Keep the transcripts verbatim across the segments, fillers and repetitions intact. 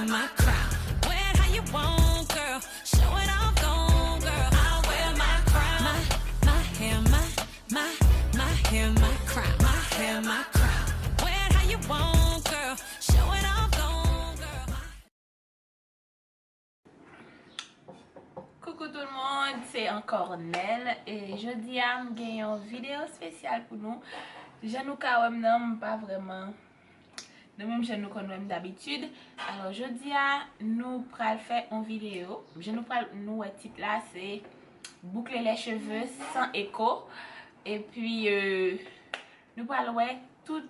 My crown. Wear it how you want, girl. Show it off, go on, girl. I wear my crown. My, my hair, my, my, my hair, my crown. My hair, my crown. Wear it how you want, girl. Show it off, go on, girl. My Coucou tout le monde, se ankò Nel e jodi a m gen yon videyo espesyal pou nou. Jan nou ka wè m nan, m pa vrèman nan menm jan nou konn wè m dabitid. Alò, jodi a, nou pral fè yon videyo. Jan nou pral, nou wè tit la, se boucler les cheveux sans écho. Epi, euh, nou pral wè tout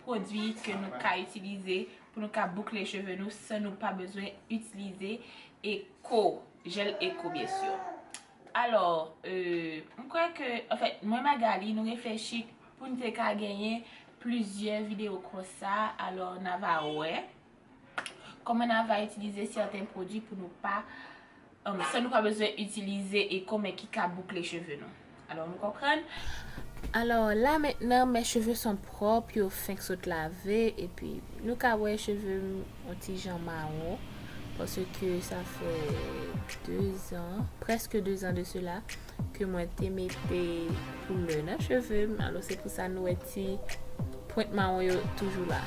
pwodui ke nou ka itilize pou nou ka boukle cheve nou san nou pa bezwen itilize écho, jèl écho, byen si. Alò, euh, m kwè ke, anfèt, mwen Magali, nou reflechi pou n te ka genyen plizyè videyo konsa. Alò, n a va wè kòman n a va itilize sèten pwodui pou nou pa, um, san nou pa bezwen itilize écho, men ki ka boukle cheve nou. Alò, nou konprann? Alors là maintenant, mes cheveux sont propres, yo fenk sot lave, epi nou ka wè cheve m yon ti jan mawon, paske sa fè de zan, prèske de zan de sela, ke mwen te mete koulè nan cheve m. Alò, se pou sa nou wè ti pwent mawon yo toujou la.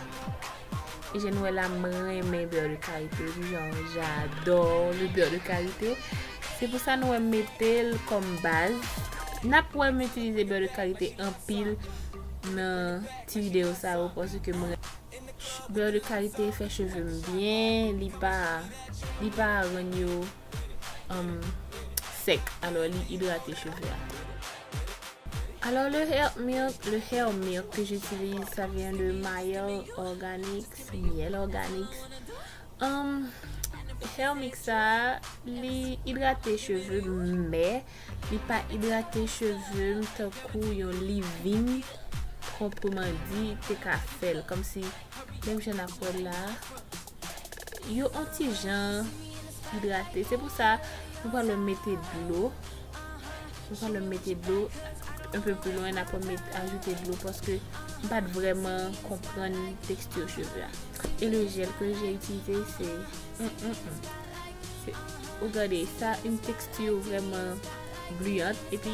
E jan nou wè la, m renmen beurre de karité, jan j'adore le beurre de karité. Se pou sa nou wè m mete l kòm baz. N ap wè m itilize beurre de karité anpil nan ti videyo sa yo, paske m renmen beurre de karité fè cheve m byen, li pa, li pa rann yo, um, sèk, alò li idrate cheve a. Alors, le hair milk, le hair milk que j'utilise, ça vient de Miel Organics, Miel Organics. Um, hair milk sa, li idrate cheve, men li pa idrate cheve m tankou yon leave-in proprement dit te ka fè l, kòmsi menm jan n ap wè l la, yo on ti jan idrate. Se pou sa, nou pral wè m mete dlo. Nou pral wè m mete dlo. Un peu plus loin, n ap wè m met, ajoute dlo, paske m pa t vrèman konprann teksti cheve a. Et le gel que j'ai utilisé, c'est, mm, mm, mm. Se, ou gade, sa, une texture vraiment brillante. Epi,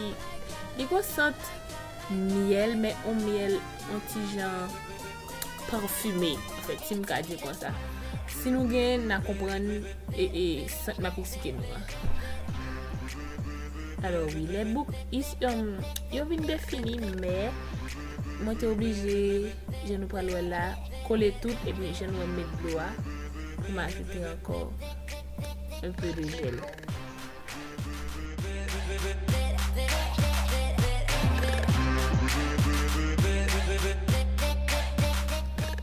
li gon sant myèl, men on myèl, on ti jan parfime, anfèt, si m ka di konsa. Si nou gen, n a konprann, e, e, sant m ap eksplike nou an. Alò, wi, les boucles, is, um, yo vin defini, men mwen te oblije, jan nou pral wè la, kole tout, epi jan nou wè m met dlo a, pou m ajoute ankò un peu de gel.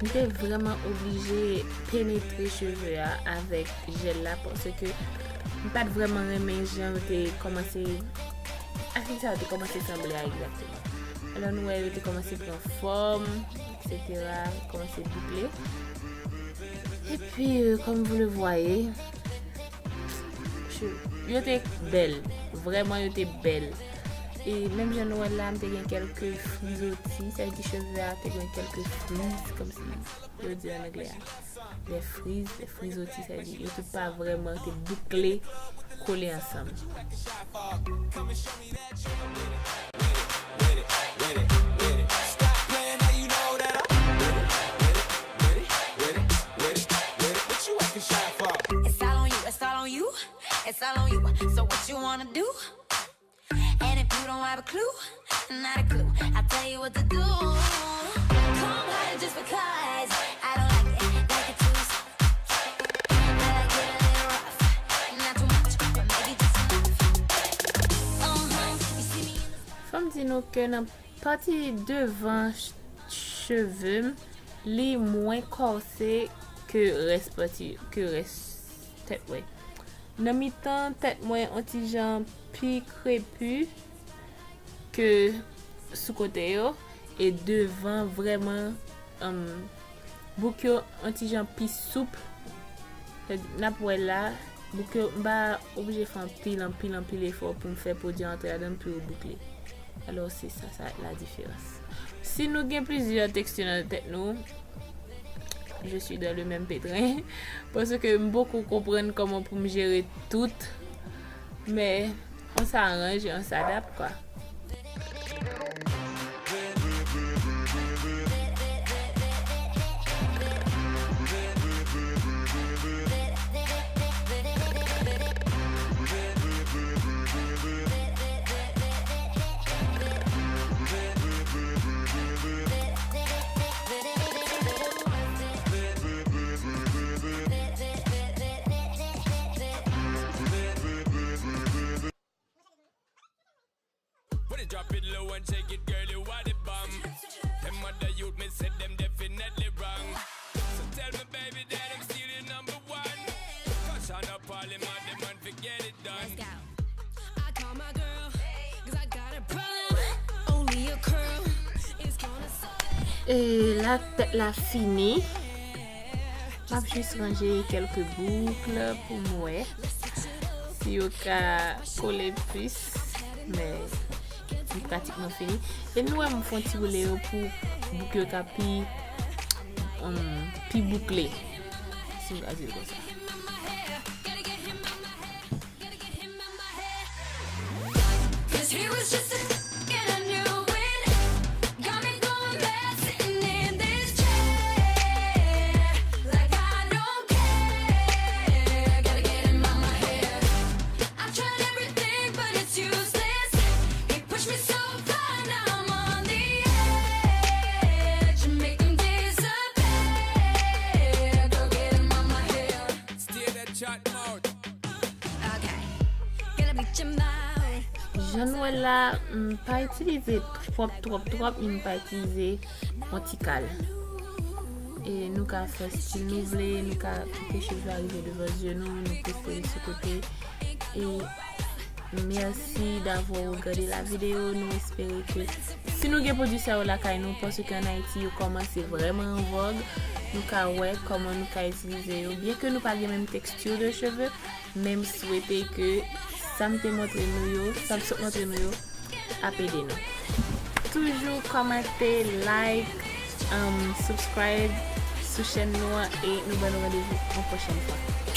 M te vrèman oblije penetre cheve a avèk jèl la, paske m pa t vrèman renmen jan yo te kòmanse, asid sa yo te kòmanse sanble a egzakteman. Alò, nou wè yo te kòmanse pran fòm, et cetera, kòmanse boukle. Epi, euh, comme vous le voyez, che-, yo te bèl. Vrèman, yo te bèl. E menm jan nou wè la, m te gen kèlke frizoti, sa vle di cheve a te gen kèlke friz, kòmsi yo di an anglè a. Des friz, des frizoti, sa vle di yo tout pa vrèman te boukle, kole ansanm. It's all on you, it's all on you, it's all on you. So what you wanna do? And if you don't have a clue, not a clue, I'll tell you what to do. Come higher just because I don't like it, like it too soft. I like it a little rough, not too much, but maybe just enough. Uh-huh, you see me in the Fò m di nou ke nan pati devan ch-, cheve m, li mwen kòse ke rès pati, ke rès tèt mwen. Nan mitan tèt mwen, on ti jan pi krepi ke sou kote yo, e devan vrèman, um, bouk yo on ti jan pi soup. N ap wè la, bouk yo, m pa oblije fè anpil, anpil, anpil efò pou m fè pwodui antre ladan l pou yo boukle. Alò, se sa, sa la diferans. Si nou gen plizyè teksti nan tèt nou, je suis dans le même pétrin. Paske m poko konprann kòman pou m jere tout. Men, on s'arrange et on s'adapte, quoi. When it drop it low and shake it, girl, you are the bomb. Dem other youth, mi seh dem definitely wrong. So tell mi, baby, that I'm still your number one. Cause on a parliament, the man fi get it done. Let's go. I call my girl, 'cause I got a problem. Only a girl is gonna solve it. E la tèt la fini. M ap jis ranje kèlke bouk pou m wè si yo ka kole plis, men li pratikman fini. E nou wè m fè yon ti woule yo pou bouk yo ka pi, um, pi boukle, si m ka di l konsa. Jan nou wè la, m pa itilize twòp, twòp, twòp, men m pa itilize yon ti kal. E nou ka fè stil nou vle, nou ka kite cheve a rive devan zye nou, nou pouse l sou kote. E mèsi d'avoir regardé la vidéo. Nou espere ke si nou gen pwodui sa yo lakay nou, paske an Ayiti yo kòmanse vrèman an vòg, nou ka wè kòman nou ka itilize yo. Byen ke nou pa gen menm teksti de cheve, men m swete ke sa m te montre nou yo, sa m sot montre nou yo, ap ede nou. Toujou kòmante, like, um, subscribe sou chèn nou an e nou ban nou randevou yon pwochèn fwa.